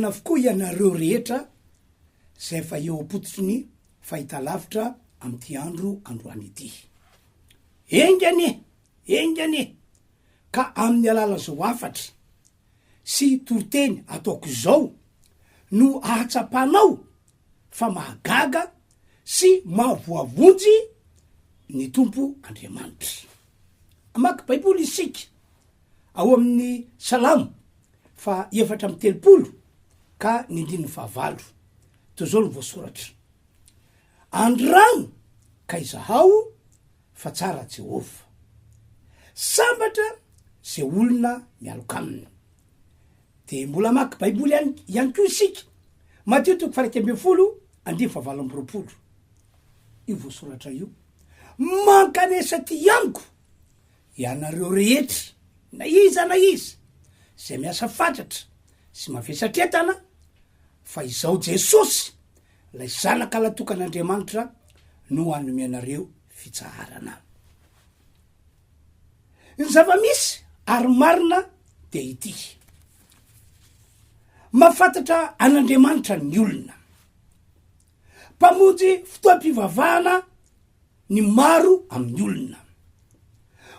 Veloma avokoa ianareo rehetra izay efa eo am-pototry ny fahitalavitra amin'ity andro androany ity. Enga anie, enga anie, ka amin'ny alalan'izao hafatra sy toriteny ataoko izao no ahatsapanao fa mahagaga sy mahavoavonjy ny Tompo Andriamanitra. Hamaky Baiboly isika ao amin'ny Salamo faha 34 ka ny andininy fahavalo. Toy izao no voasoratra, Andramo ka izahao fa tsara Jehovah. Sambatra izay olona mialoka aminy. Dia mbola hamaky Baiboly ihany ihany koa isika. Matio toko faha 11 andininy faha 28. Io voasoratra io. Mankanesa aty amiko ianareo rehetra, na iza na iza, izay miasa fatratra sy mavesatretana, fa izao Jesosy, ilay Zanaka latokan'Andriamanitra, no hanome anareo fitsaharana. Ny zava-misy ary marina dia ity, mahafantatra an'Andriamanitra ny olona. Mpamonjy fotoam-pivavahana ny maro amin'ny olona.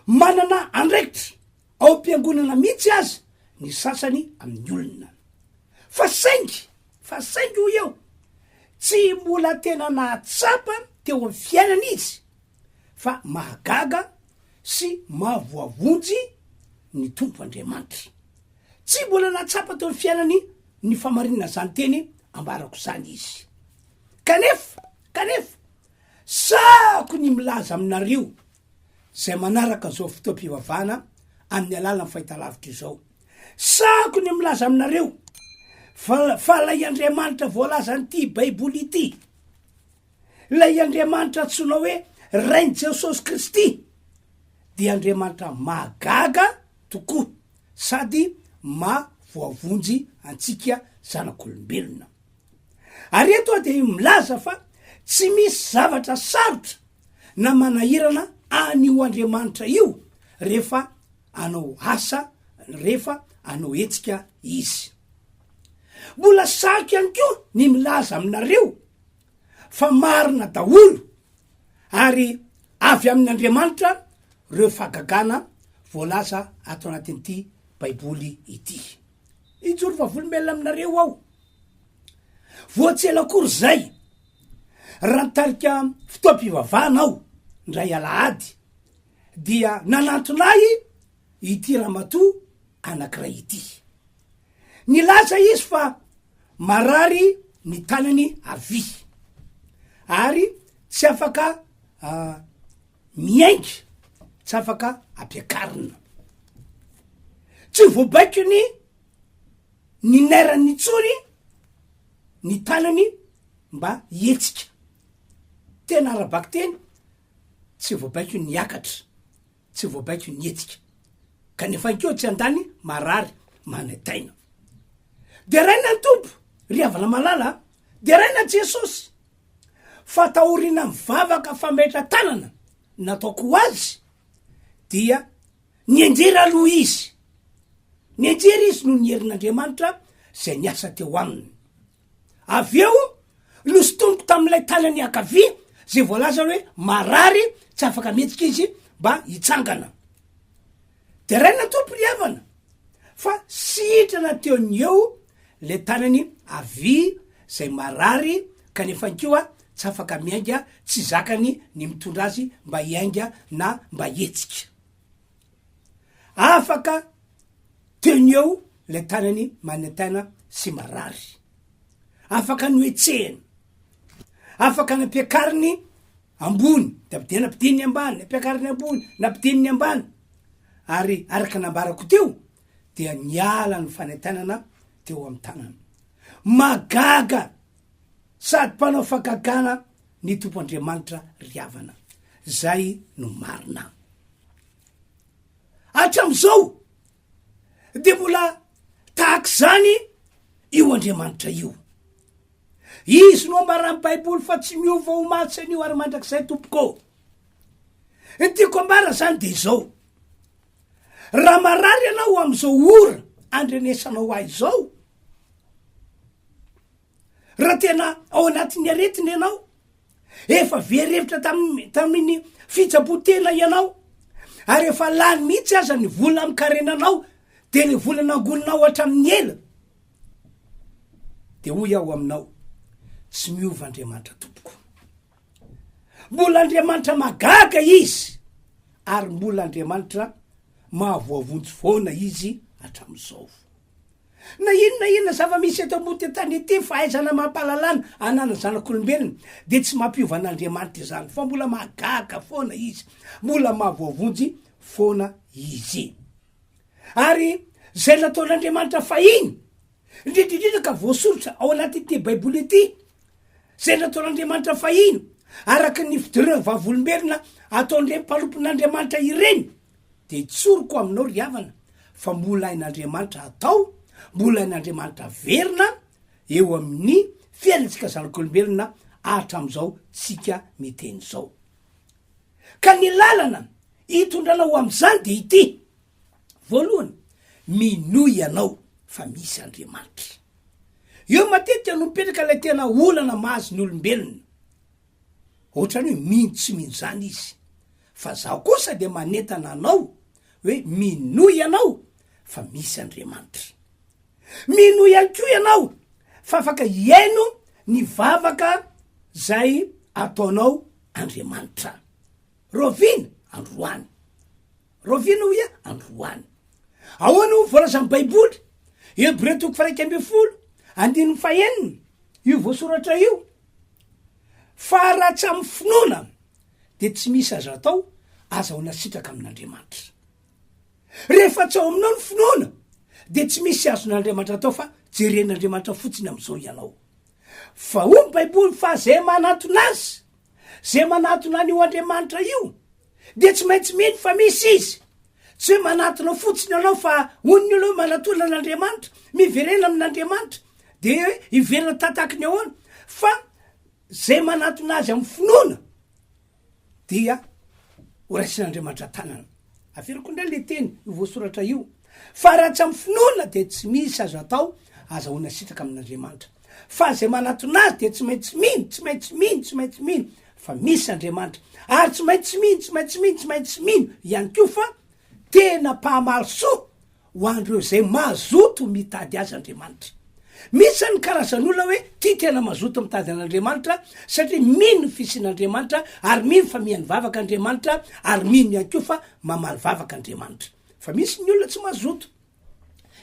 Manana andraikitra ao am-piangonana mihitsy aza ny sasany amin'ny olona. Fa saingy, fa saingy hoy aho, tsy mbola tena nahatsapa teo amin'ny fiainana izy fa mahagaga sy mahavoavonjy ny Tompo Andriamanitra. Tsy mbola nahatsapa teo amin'ny fiainany ny famarinana izany teny ambarako izany izy. Kanefa, kanefa, sahako ny milaza aminareo izay manaraka izao fotoam-pivavahana amin'ny alalan'ny fahitalavitra izao. Sahako ny milaza aminareo fa, fa ilay Andriamanitra voalazan'ity Baiboly ity, Ilay Andriamanitra antsoina hoe Rain'i Jesosy Kristy dia Andriamanitra mahagaga tokoa sady maha voavonjy antsika zanak'olombelona. Ary eto aho dia milaza fa tsy misy zavatra sarotra na manahirana an'io Andriamanitra io rehefa anao asa, rehefa anao hetsika izy. Mbola sarotra ihany koa ny milaza aminareo fa marina daholo ary avy amin' Andriamanitra ireo fahagagana voalaza ato anatin'ity Baiboly ity. Hijoro vavolombelona aminareo aho. Vao tsy ela akory izay, raha nitarika fotoam-pivavahana aho indray alahady, dia nanantona ahy ity ramatoa anankiray ity. Nilaza izy fa marary ny tanany havia ary tsy afaka miainga, tsy afaka ampiakarina. Tsy voabaikony ny nerany intsony ny tanany mba hihetsika. Tena ara-bakiteny, tsy voabaikony hiakatra. tsy voabaiko ny hetsika kanefa ihany koa tsy andany marary manaitaina. Deraina ny Tompo ry havana malala a, deraina Jesosy fa taoriana mivavaka fametra-tanana nataoko ho azy dia nianjera aloha izy, nianjera izy noho ny herin'Andriamanitra izay niasa teo aminy. Avy eo, nosintomiko tamin'ilay tanany ankavia izay voalazany hoe marary tsy afaka mihetsika izy mba hitsangana. Deraina Tompo ry havana fa sitrana teo ny eo le tanany havia izay marary kanefa koa tsy afaka miainga, tsy zakany ny mitondra azy mba hiainga na mba hihetsika. Afaka teo ny eo ilay tanany manentaina sy marary. Afaka nohetsehiny, afaka nampiakariny ambony, de dia nampidininy ambany, nampiakariny ambony, nampidininy ambany. Ary araka nambarako teo dia niala ny fanaintainana teo amin'ny tanany. Mahagaga sady mpanao fagagana ny Tompo Andriamanitra ry havana. Zay no marina. Hatramin'izao dia mbola tahaka izany io Andriamanitra io. Izy no ambaran'ny Baiboly fa tsy miova omaly sy anio ary mandrakizay tompoko. Ny tiako ambara zany dia izao, raha marary ianao amin'izao ora andrenesanao ahy izao, Raha tena ao anatin'ny aretina ianao, efa very hevitra tamin'ny tamin'ny fitsaboan-tena ianao, ary efa lany mihitsy aza ny vola amin-karenanao, dia ny vola nangoninao hatramin'ny ela, dia hoy aho aminao, tsy miova Andriamanitra tompoko. Mbola Andriamanitra magaga Izy, ary mbola Andriamanitra mahavoavonjy foana Izy hatramin'izao. Na inona na inona zava-misy eto ambony tany ety, fahaizana amam-pahalalana ananan'ny zanak'olombelona dia tsy mampiova an'Andriamanitra izany, fa mbola mahagaga foana Izy, mbola mahavoavonjy foana Izy. Ary izay nataon'Andriamanitra fahiny, indrindra indrindra ka voasoritra ao anatin'ity Baiboly ity, izay nataon'Andriamanitra fahiny, araka ny fidirana vavolombelona ataon'ireny mpanompon'Andriamanitra ireny, Dia tsoriko aminao ry havana fa mbola hain'Andriamanitra atao, mbola hain'Andriamanitra averina eo amin'ny fiainantsika zanak'olombelona hatramin'izao tsika miteny izao. Ka ny lalana hitondrana ho amin'izany dia ity, voalohany, minoa ianao fa misy Andriamanitra. Eo matetika no mipetraka ilay tena olana mahazo ny olombelona. Ohatrany hoe mino tsy mino zany izy. Fa zaho kosa dia manentana anao hoe minoa ianao fa misy Andriamanitra. Minoa ihany koa ianao fa afaka hihaino ny vavaka zay ataonao Andriamanitra. Raoviana? Androany. Raoviana hoy aho? Androany. Ahoana hoy voalazan'ny Baiboly? Hebreo toko faha 11, andininy fahenina, io voasoratra io. Fa raha tsy amin'ny finoana dia tsy misy azo atao azahoana sitraka amin'Andriamanitra. Rehefa tsy ao aminao ny finoana dia tsy misy azon'Andriamanitra atao fa jeren'Andriamanitra fotsiny amin'izao ianao. Fa hoy ny Baiboly fa zay manantona azy, zay manantona an'io Andriamanitra io dia tsy maintsy mino fa misy izy. Tsy hoe manatona fotsiny ianao fa hoy ny olona hoe manatona an'Andriamanitra, miverena amin'Andriamanitra, de hoe hiverina tataky ny ahoana? Fa zay manatona azy amin'ny finoana dia ho raisin'Andriamanitra tanana. Averiko indray le teny io voasoratra io, fa raha tsy amin'ny finoana dia tsy misy azo atao azahoana sitraka amin'Andriamanitra. Fa zay manatona azy dia tsy maintsy mino, tsy maintsy mino, tsy maintsy mino fa misy Andriamanitra. Ary tsy maintsy mino, tsy maintsy mino, tsy maintsy mino ihany koa fa tena mpahamaly soa ho an'ireo izay mazoto mitady azy Andriamanitra. Misy zany ny karazan'olona hoe tia tena mazoto mitady an'Andriamanitra satria mino ny fisian'Andriamanitra ary mino fa mihaino vavaka Andriamanitra ary mino ihany koa fa mamaly vavaka Andriamanitra. Fa misy ny olona tsy mazoto.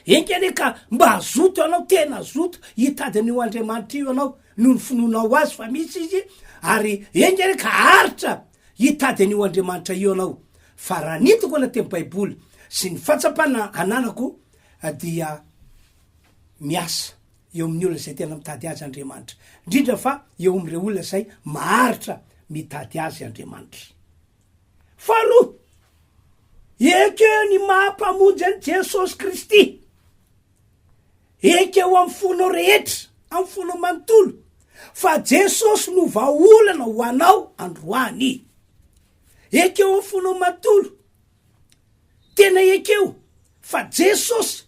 Enga anie ka mba hazoto ianao, tena hazoto hitady an'io Andriamanitra io ianao noho ny finoanao azy fa misy izy ary enga anie ka haharitra hitady an'io Andriamanitra io ianao. Fa raha ny hitako anatin'ny Baiboly sy ny fahatsapana ananako dia miasa eo amin'ny olona izay tena mitady azy Andriamanitra, indrindra fa eo amin'ireo olona izay maharitra mitady azy Andriamanitra. Faharoa, ekeo ny maha Mpamonjy an'i Jesosy Kristy. Ekeo amin'ny fonao rehetra, amin'ny fonao manontolo, fa Jesosy no vahaolana ho anao androany. Ekeo amin'ny fonao manontolo, tena ekeo fa Jesosy,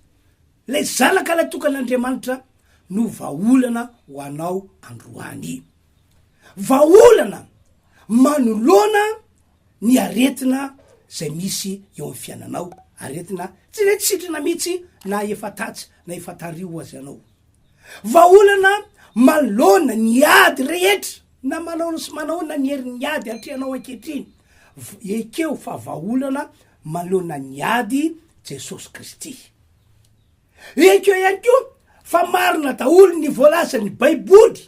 ilay Zanaka Latokan'Andriamanitra, no vahaolana ho anao androany. Vahaolana manoloana ny aretina zay misy eo amin'ny fiainanao, aretina tsy le tsy sitrana mihitsy na efa tatsy na efa tary ho azy ianao. Vahaolana manoloana ny ady rehetra na manaona sy manaona ny herin'ny ady atrehanao ankehitriny, ekeo fa vahaolana manoloana ny ady Jesosy Kristy. Ekeo ihany koa fa marina daholo ny voalazan'ny Baiboly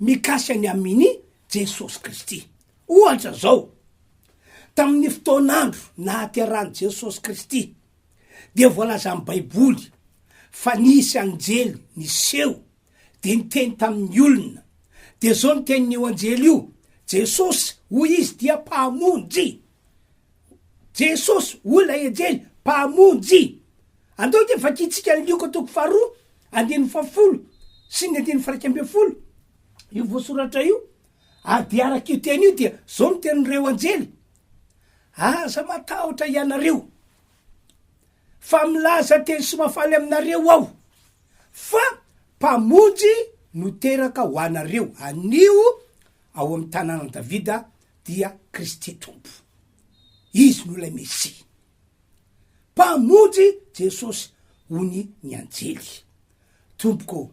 mikasika ny amin'i Jesosy Kristy. Ohatra izao, tamin'ny fotoan'andro nahaterahan'i Jesosy Kristy, dia voalazan'ny Baiboly fa nisy anjely niseho dia niteny tamin'ny olona. Dia izao ny tenin'io anjely io, Jesosy, hoy izy, dia Mpamonjy. Jesosy, hoy ilay anjely, Mpamonjy. Andao ange vakintsika ny Lioka toko faharoa, andininy fahafolo sy ny andininy faharaika ambin'ny folo. Io voasoratra io, ary dia araka io teny io dia zao no tenin'ireo anjely, Aza matahotra ianareo, fa milaza teny sy mahafaly aminareo aho, fa Mpamonjy. no teraka ho anareo anio ao amin'ny tanànan'i Davida dia Kristy Tompo. Izy no ilay Mesia. Mpamonjy Jesosy hoy ny anjely. Tompoko ô,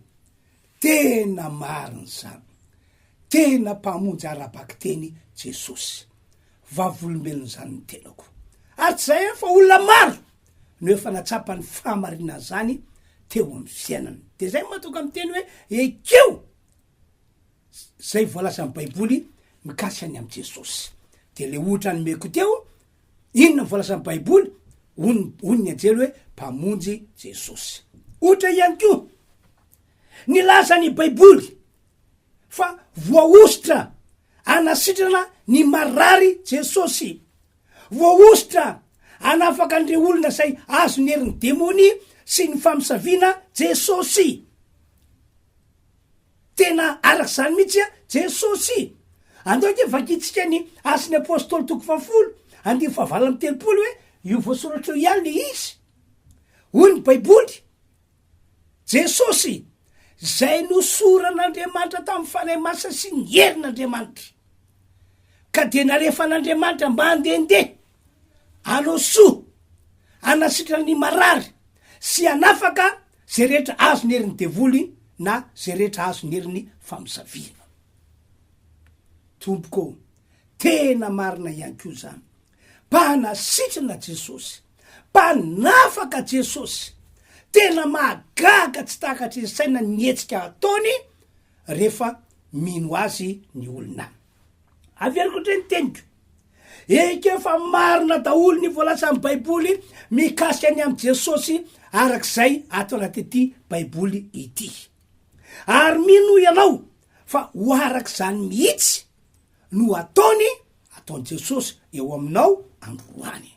tena marina izany. Tena Mpamonjy ara-bakiteny Jesosy. Vavolombelon'izany ny tenako. Ary tsy izay ihany fa olona maro no efa natsapa ny fahamarinan'izany teo amin'ny fiainany. Dia izay no mahatonga miteny hoe ekeo izay voalazan'ny Baiboly mikasika ny amin'i Jesosy. Dia ilay ohatra nomeko teo, inona ny voalazan'ny Baiboly? Hoy ny, hoy ny anjely hoe Mpamonjy Jesosy. Ohatra ihany koa, nilaza ny Baiboly fa voahosotra hanasitrana ny marary Jesosy. Voahosotra hanafaka an'ireo olona izay azon'ny herin'ny demonia sy ny famosaviana Jesosy. Tena araka izany mihitsy Jesosy. Andao ange vakintsika ny Asan'ny Apostoly toko fahafolo, andininy fahavalo amby telopolo hoe io voasoratra io ihany le izy. Hoy ny Baiboly, Jesosy, izay nosoran'Andriamanitra tamin'ny Fanahy Masina sy ny herin'Andriamanitra, ka dia nalefan'Andriamanitra mba handehandeha, hanao soa, hanasitrana ny marary sy hanafaka izay rehetra azon'ny herin'ny devoly na izay rehetra azon'ny herin'ny famosaviana. Tompoko ô, tena marina ihany koa izany. Mpanasitrana Jesosy, mpanafaka Jesosy. Tena mahagaga tsy takatry ny saina ny hetsika ataony rehefa mino azy ny olona. Averiko indray ny teniko. Ekeo fa marina daholo ny voalazan'ny Baiboly mikasika ny amin'i Jesosy arak'izay ato anatin'ity Baiboly ity. Ary mino ianao fa ho arak'izany mihitsy no ataony, ataon'i Jesosy eo aminao androany.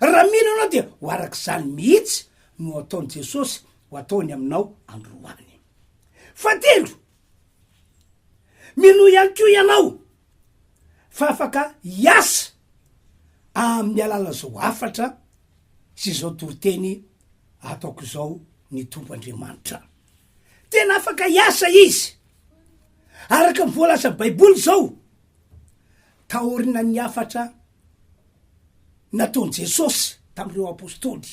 Raha mino ianao dia ho arak'izany mihitsy no ataon'i Jesosy ho ataony aminao androany. Fahatelo, minoa ihany koa ianao fa afaka hiasa amin'ny alalan'izao hafatra sy izao toriteny ataoko izao ny Tompo Andriamanitra. Tena afaka hiasa izy. Araka ny voalazan'ny Baiboly izao, taorinan'ny hafatra nataon'i Jesosy tamin'ireo apostoly,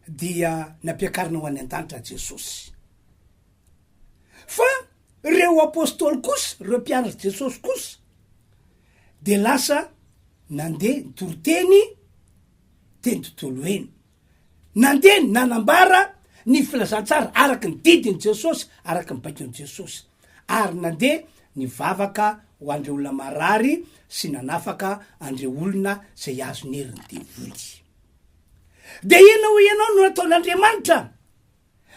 dia nampiakarina ho any an-danitra Jesosy. Fa ireo apostoly kosa, ireo mpianatr'i Jesosy kosa, dia lasa nandeha nitoriteny teny tontolo eny. Nandeha nanambara ny filazantsara araka ny didin'i Jesosy, araka ny baikon'i Jesosy, ary nandeha nivavaka ho an'ireo olona marary sy nanafaka an'ireo olona izay azon'ny herin'ny devoly. Dia inona hoy ianao no nataon'Andriamanitra?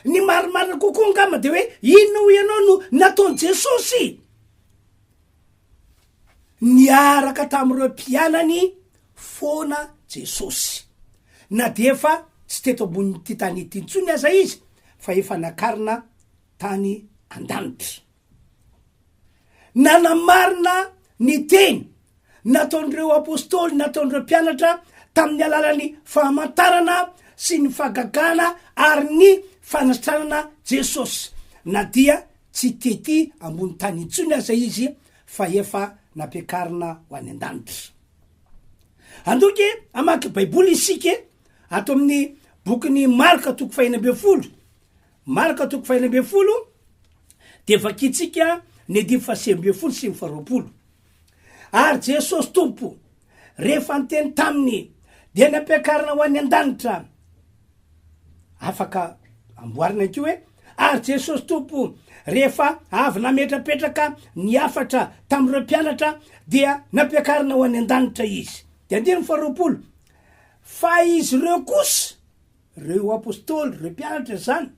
Ny marimarina kokoa angamba dia hoe inona hoy ianao no nataon'i Jesosy? Niaraka tamin'ireo mpianany foana Jesosy. Na dia efa tsy teto ambonin'ity tany ity intsony aza izy fa efa nakarina tany an-danitra. Nanamarina ny teny nataon'ireo apostoly, nataon'ireo mpianatra tamin'ny alalan'ny famantarana sy ny fahagagana ary ny fanasitranana Jesosy, na dia tsy tety ambony tany intsony aza izy fa efa nampiakarina ho any an-danitra. Andoke hamaky Baiboly isika ato amin'ny bokin'i Marka toko fahena ambin'ny folo. Marka toko fahena ambin'ny folo dia vakintsika ny andininy fahasivy ambin'ny folo sy ny faharoapolo. Ary Jesosy Tompo, rehefa niteny taminy, dia nampiakarina ho any an-danitra. Afaka amboarina ihany koa hoe, ary Jesosy Tompo, rehefa avy nametrapetraka ny hafatra tamin'ireo mpianatra, dia nampiakarina ho any an-danitra izy. Dia andininy faharoapolo, fa izy ireo kosa, ireo apostoly, ireo mpianatra izany,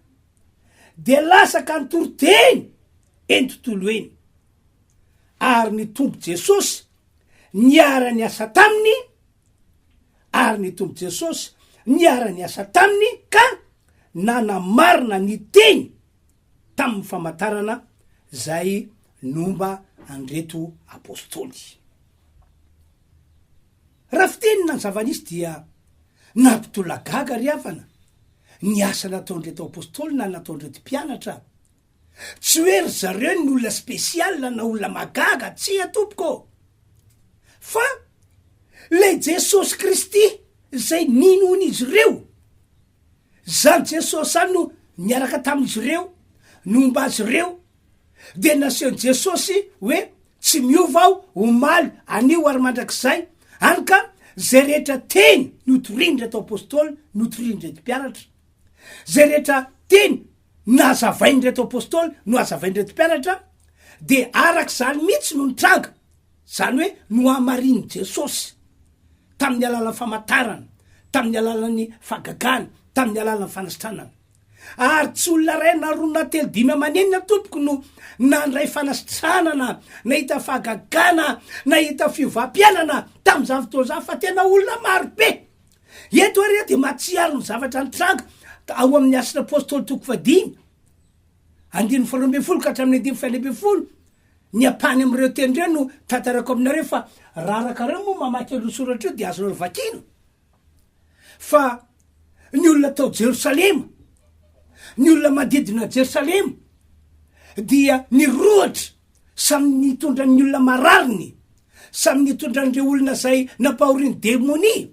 dia lasa ka nitory teny eny tontolo eny. Ary ny Tompo Jesosy niara-niasa taminy, ary ny Tompo Jesosy niara-niasa taminy ka nanamarina ny teny tamin'ny famantarana zay nomba an'ireto apostoly. Raha fitenina ny zava-nisy dia nampitolagaga ry havana ny asa nataon'ireto apostoly na nataon'ireto mpianatra. Tsy hoe ry zareo ny olona spécial na olona mahagaga, tsia tompoko ô! Fa ilay Jesosy Kristy izay ninoan'izy ireo, izany Jesosy izany no niaraka tamin'izy ireo, nomba azy ireo, dia nasehon'i Jesosy hoe tsy miova aho omaly, anio ary mandrakizay, hany ka izay rehetra teny notorian'ireto apostoly, notorian'ireto mpianatra, izay rehetra teny nazavain'ireto apostoly, nohazavain'ireto mpianatra, dia araka izany mihitsy no nitranga, izany hoe nohamarinin'i Jesosy tamin'ny alalan'ny famantarana, tamin'ny alalan'ny fahagagana, tamin'ny alalan'ny fanasitranana. Ary tsy olona iray na roa na telo dimy aman'enina tompoko no nandray fanasitranana, nahita fahagagana, nahita fiovam-piainana tamin'izany fotoana izany fa tena olona maro be. Eto ary aho dia mahatsiaro ny zavatra nitranga ao amin'ny Asan'ny Apostoly toko fahadimy, andininy faharoa ambin'ny folo ka hatramin'ny andininy fahenina ambin'ny folo. Ny ampahany amin'ireo teny ireo no tantaraiko aminareo fa raha arakareo moa mamaky an'io soratra io dia azonareo vakiana. Fa ny olona tao Jerosalema, ny olona manodidina Jerosalema dia nirohotra samy nitondra ny olona marariny, samy nitondra an'ireo olona izay nampahorian'ny demonia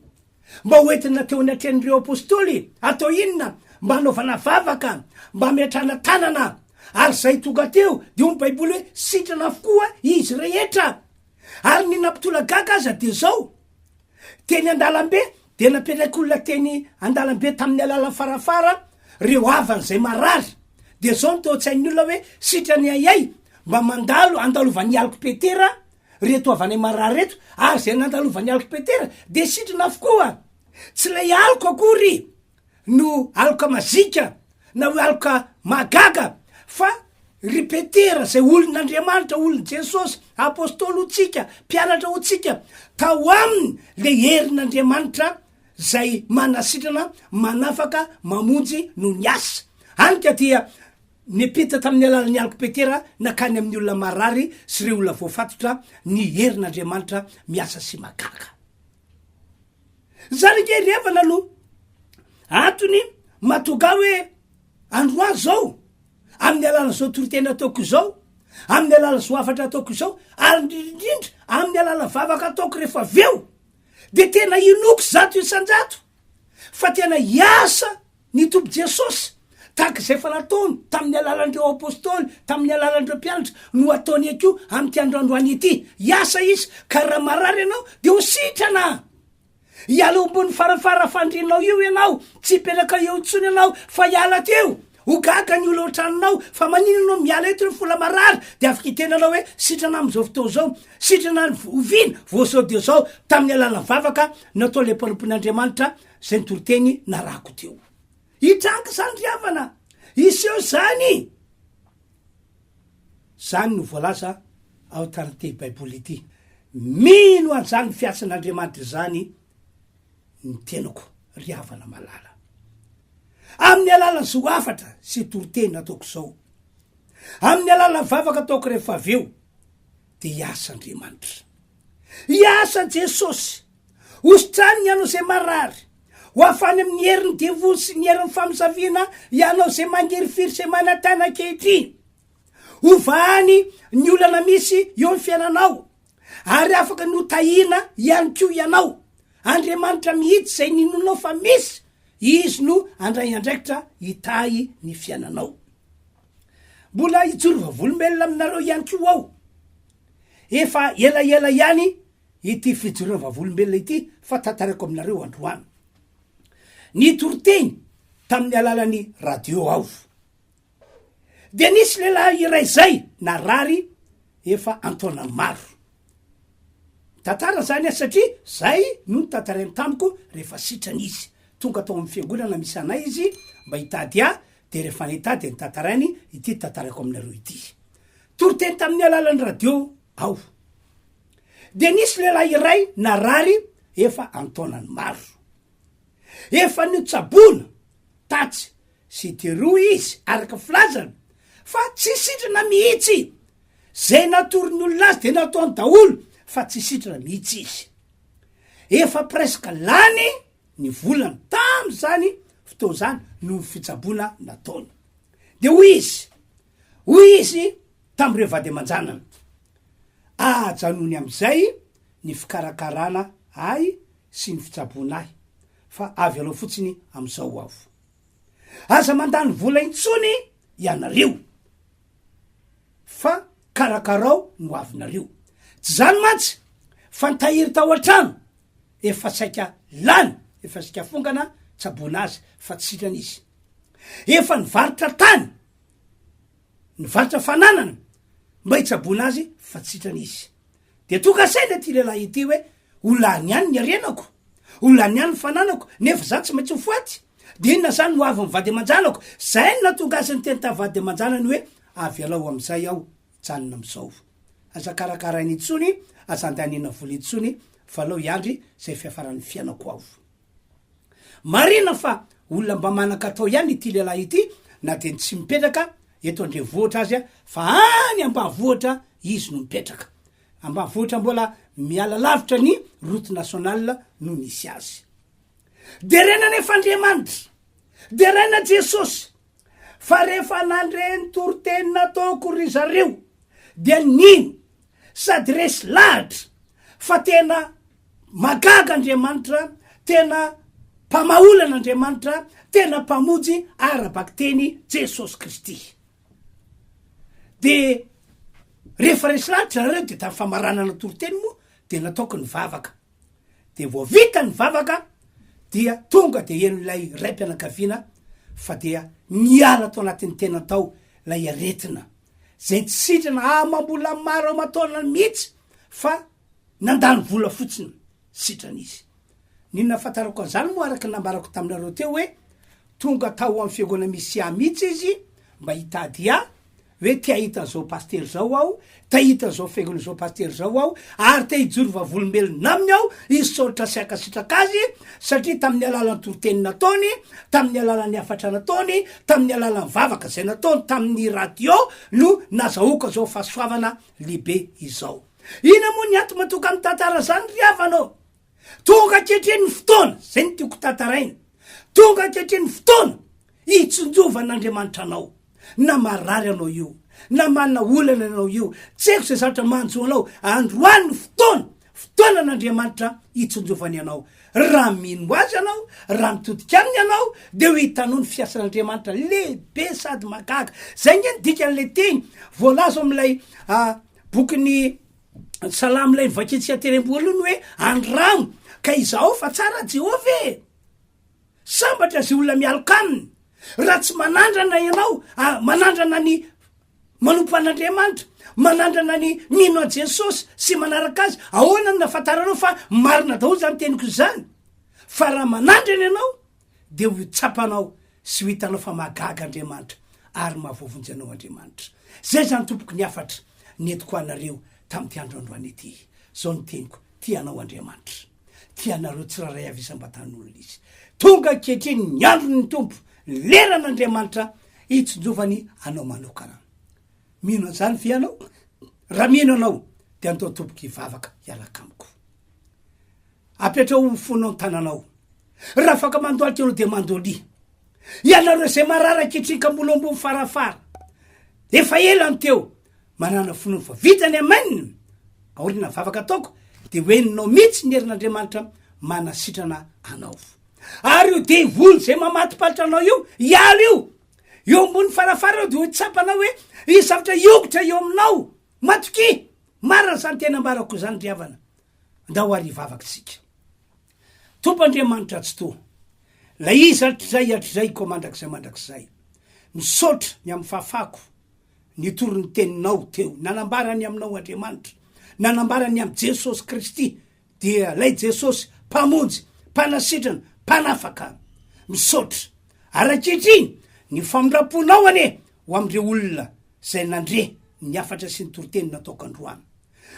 mba ho entina teo anatrehan'ireo apostoly. Atao inona? Mba hanaovana vavaka, mba hametrahana tanana. Ary izay tonga teo dia hoy ny Baiboly hoe sitrana avokoa izy rehetra. Ary ny nampitolagaga aza dia izao, Teny an-dalambe dia napetraky olona teny an-dalambe tamin'ny alalan'ny farafara reo havany izay marary. Dia zao no tao an-tsain'ny olona hoe sitrany aiay mba mandalo andalovan'i Alko Petera reto havanay marary reto ary izay nandalovan'i Alko Petera dia sitrana avokoa. Tsy ilay aloka akory no aloka mazika na hoe aloka mahagaga fa ry Petera izay olon'Andriamanitra, olon'i Jesosy, apostoly ho tsika, mpianatra ho tsika, tao aminy le herin'Andriamanitra zay manasitrana, manafaka, mamonjy no niasa. Any ka dia nipita tamin'ny alalan'ny alok'i Petera nakany amin'ny olona marary sy ireo olona voafatotra ny herin'Andriamanitra miasa sy mahagaga. Zany ange ry havana no antony mahatonga ahy hoe androany zao amin'ny alalan'izao toriteny ataoko izao, amin'ny alalan'izao hafatra ataoko izao, ary indrindrindrindra amin'ny alalan'ny vavaka ataoko rehefa avy eo, de tena inoako 100% fa tena hiasa Ny Tompo Jesosy, tahaka izay efa nataony tamin'ny alalan'ireo Apostoly, tamin'ny alalan'ireo mpianatra, no ataony ihany koa amin'ity andro androany ity. Hiasa Izy, ka raha marary ianao, dia ho sitrana. Hiala eo ambony farafara fandrianao io ianao, tsy hipetraka eo intsony ianao, fa hiala teo. Ho gaga ny olona ao an-tranonao, fa maninona ianao miala eto ry fola marary? Dia afaka hiteny anao hoe, sitrana amin'izao fotoana izao. Sitrana ny oviana? Vao izao dia izao, tamin'ny alalan'ny vavaka nataon'ilay mpanompon'Andriamanitra, Zay ny toriteny narahako teo. Hitranga izany ry havana, hiseho izany. Zany no voalaza ao tamin'ity baiboly ity. Mino an'izany fiatsan'Andriamanitra izany ny tenako ry havana malala. Amin'ny alalan'izao hafatra sy toriteny nataoko izao, amin'ny alalan'ny vavaka ataoko rehefa avy eo, dia hiasa Andriamanitra. Hiasa Jesosy. Hositraniny ianao izay marary. Ho afany amin'ny herin'ny devoly sy ny herin'ny famosaviana ianao izay mangirifiry sy manantena ankehitriny. Hovahany ny olana misy eo amin'ny fiainanao, ary afaka ny hotahiana ihany koa ianao. Andriamanitra mihitsy izay ninoanao fa misy, Izy no handray andraikitra hitahy ny fiainanao. Mbola hijoro vavolombelona aminareo ihany koa aho. Efa elaela ihany ity fijoroana vavolombelona ity fa tantaraiko aminareo androany. Nitoriteny tamin'ny alalan'ny radio aho. Dia nisy lehilahy iray zay narary efa antaonany maro. Tantara zany aho satria zay no notantarainy tamiko rehefa sitrana izy. Tonga tao amin'ny fiangonana misy anay izy mba hitady ahy, dia rehefa nahita ahy dia notantarainy ity tantaraiko aminareo ity. Toriteny tamin'ny alalan'ny radio aho. Dia nisy lehilahy iray narary efa an-taonany maro. Efa notsaboina tatsy sy teroa izy araka filazany fa tsy sitrana mihitsy. Zay natoron'ny olona azy dia nataony daholo fa tsy sitrana mihitsy izy. Efa presque lany ny volany tamin'izany fotoana izany noho ny fitsaboana nataony. Dia hoy izy, Hoy izy tamin'ireo vady aman-janany, Ajanony amin'izay ny fikarakarana ahy sy ny fitsaboana ahy, fa avy alao fotsiny amin'izao aho. Aza mandany vola intsony ianareo, fa karakarao ny hoavinareo. Tsy izany mantsy fa ny tahiry tao an-trano efa saika lany, efa saika fongana tsaboina azy fa tsy sitrana izy. Efa nivarotra tany, nivarotra fananana mba hitsaboana azy fa tsy sitrana izy. Dia tonga saina ity lehilahy ity hoe ho lany ihany ny harenako, ho lany ihany ny fananako, nefa za tsy maintsy ho faty. Dia inona zany ho avin'ny vady aman-janako? Zay no nahatonga azy niteny tamin'ny vady aman-janany hoe avelao amin'izay aho hijanona amin'izao. Aza karakaraina intsony, aza andaniana vola intsony fa aleo hiandry izay fiafaran'ny fiainako aho. Marina fa olona mba manan-katao ihany ity lehilahy ity na dia ny tsy mipetraka eto an-drenivohitra aza fa any ambanivohitra izy no mipetraka. Ambanivohitra mbola miala lavitra ny route nationale no misy azy. Deraina anefa Andriamanitra, deraina Jesosy fa rehefa nandre ny toriteny nataoko ry zareo dia nino sady resy lahatra fa tena Mahagaga Andriamanitra, tena Mpamaha-olana Andriamanitra, tena Mpamonjy ara-bakiteny Jesosy Kristy. De rehefa resy lahatra zareo de tamin'ny famaranana toriteny moa de nataoko ny vavaka. De vao vita ny vavaka dia tonga de henon'ilay raim-pianakaviana fa dia niala tao anatin'ny tenany tao ilay aretina zay tsy sitrana amam-bola maro aman-taonany mihitsy fa Nandany vola fotsiny sitrana izy. Ny nahafantarako an'izany moa araka ny nambarako taminareo teo hoe tonga tao amin'ny fiangonana misy ahy mihitsy izy mba hitady ahy hoe te hahita an'izao pasitera izao aho, te hahita an'izao fiangonana izao pasitera izao aho ary te hijoro vavolombelona aminy aho hisaotra sy hankasitraka azy satria tamin'ny alalan'ny toriteny nataony, tamin'ny alalan'ny hafatra nataony, tamin'ny alalan'ny vavaka izay nataony tamin'ny radio no nazahoako izao fahasoavana lehibe izao. Inona moa ny antony mahatonga ny tantara izany ry havana ô? Tonga ankehitriny ny fotoana, izay no tiako tantaraina, tonga ankehitriny ny fotoana hitsinjovan'Andriamanitra anao, na marary anao io, na manana olana ianao io, tsy haiko izay zavatra manjo anao, androany ny fotoana, fotoanan'Andriamanitra hitsinjovany anao. Raha mino Azy ianao, raha mitodika Aminy ianao, dia ho hitanao ny fiasan'Andriamanitra lehibe sady mahagaga. Izay ange ny dikan'ilay teny voalaza ao amin'ilay Bokin'ny Salamo ilay novakintsika tery am-boalohany hoe andramo ka izahao fa tsara Jehovah e! Sambatra izay olona mialoka aminy. Raha tsy manandrana ianao, manandrana ny manompo an'Andriamanitra, manandrana ny mino an'i Jesosy sy manaraka azy, ahoana no nahafantaranao fa marina daholo izany teniko izany? Fa raha manandrana ianao, dia ho tsapanao sy ho hitanao fa mahagaga Andriamanitra ary mahavoavonjy anao Andriamanitra. Zay zany tompoko ny hafatra nentiko ho anareo tamin'ity andro androany ity. Zao ny teniko, tia anao Andriamanitra. Tia anareo tsirairay avy isam-batan'olona Izy. Tonga ankehitriny ny andron'ny Tompo, ny leran'Andriamanitra hitsinjovany anao manokana. Mino an'izany ve ianao? Raha mino ianao dia andao tompoko hivavaka hiaraka amiko. Apetraho ho fonao ny tananao. Raha afaka mandohalika ianao dia mandolia. Ianareo izay marary ankehitriny ka mbola ambony farafara. Efa ela ny teo. Manana finoana fa vita ny amen. Aoriana vavaka ataoko dia ho henonao mihitsy ny herin'Andriamanitra manasitrana anao. Ary io devoly izay mamatipalitra anao io, hiala io. Eo ambony farafara eo dia ho tsapanao hoe hisy zavatra hiogotra eo aminao. Matokia! Marina izany teny ambarako izany ry havana. Ndao ary hivavaka isika. Tompo Andriamanitra Tsitoha, Ilay Izy hatrizay hatrizay koa mandrakizay mandrakizay, misaotra ny amin'ny fahafahako nitory ny Teninao teo, nanambara ny Aminao Andriamanitra, nanambara ny amin'i Jesosy Kristy, dia ilay Jesosy Mpamonjy, Mpanasitrana, Mpanafaka. Misaotra. Ary ankehitriny, ny famindram-ponao anie ho amin'ireo olona izay nandre ny hafatra sy ny toriteny nataoko androany.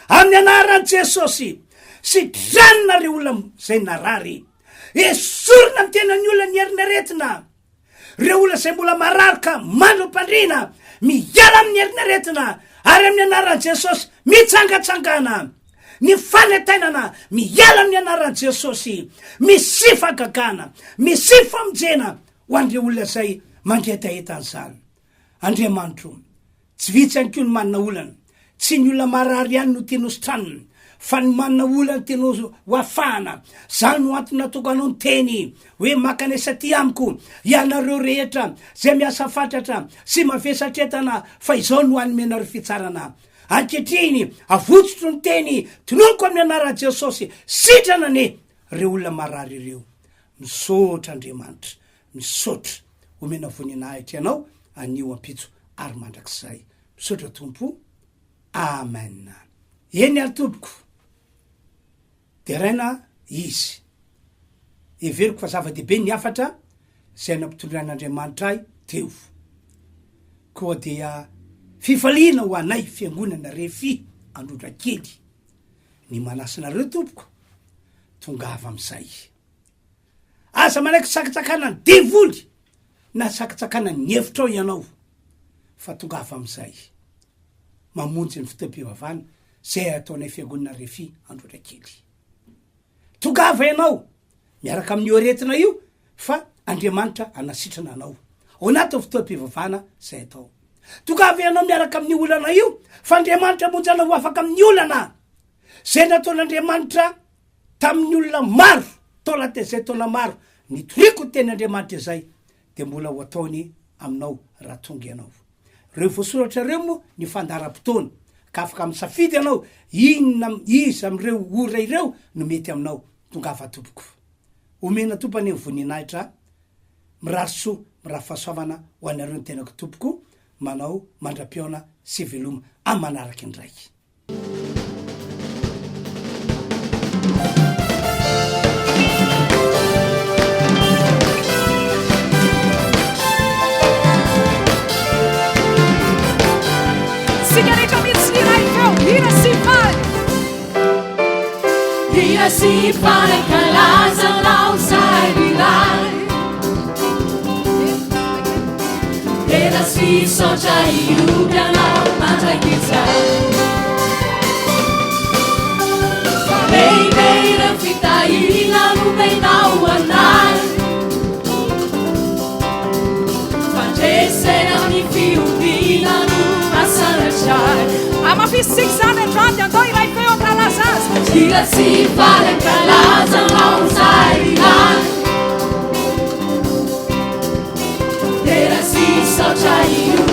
Amin'ny anaran'i Jesosy, sitranina ireo olona izay narary. Esorina amin'ny tenan'ny olona ny herin'aretina. Ireo olona izay mbola marary ka mandra-pandriana, miala amin'ny herin'aretina ary amin'ny anaran'i Jesosy mitsangatsangana. Ny fanetainana miala amin'ny anaran'i Jesosy. Misy fahagagana, misy famonjena ho an'ireo olona izay mangetaheta an'izany. Andriamanitro. Tsy vitsy ihany koa ny manana olana. Tsy ny olona marary ihany no tianao sitranina, fa ny manana olana tianao ho afahana. Zany no antony nataoko anao niteny hoe mankanesa aty amiko ianareo rehetra izay miasa fatratra sy mavesatretana fa izao no hanome anareo fitsarana. Ankehitriny, avotsotro ny teny, tononiko amin'ny anaran'i Jesosy, sitrana anie ireo olona marary ireo. Misaotra Andriamanitra, misaotra. Omena voninahitra ianao anio ampitso ary mandrakizay. Misaotra Tompo. Amen. Eny ary tompoko. Deraina Izy. Heveriko fa zava-dehibe ny hafatra izay nampitondran'Andriamanitra ahy teo. Koa dia fifaliana ho anay Fiangonana Refi Androndrakely ny manasa anareo tompoko, tongava amin'izay. Aza manaiky tsakatsakana ny devoly na tsakatsakana ny hevitrao ianao fa tongava amin'izay mamonjy ny fotoam-pivavahana izay ataonay Fiangonana Refi Androndrakely. Tongava ianao miaraka amin'io aretina io fa Andriamanitra hanasitrana anao ao anatin'ny fotoam-pivavahana izay atao. Tongava ianao miaraka amin'io olana io fa Andriamanitra hamonjy anao ho afaka amin'ny olana izay nataon'Andriamanitra tamin'ny olona maro tao anatin'izay taona maro nitoriako ny teny Andriamanitra izay dia mbola ho ataony aminao raha tonga ianao. Ireo voasoratra ireo moa ny fandaharam-potoana ka afaka misafidy ianao inona iza amin'ireo ora ireo no mety aminao. Tongava tompoko. Omena Tompo anie ny voninahitra, mirary soa, mirary fahasoavana ho anareo ny tenako tompoko, manao mandra-pihaona sy veloma amin'ny manaraka indray. Isika rehetra mihitsy ny iray feo, hira sy faly. Hira sy faly ankalaza anao zahay ry Dera sy saotra hioby anao mandrakizay. Fa lehibe ireo fitahiana nomenao anay. Fandresena amin'ny fihobiana no asanatray. Hamafisintsika izany androany dia andao hiray feo hankalaza azy. Hira sy faly hankalaza anao zahay ry Ray. Dera sy saotra hioby.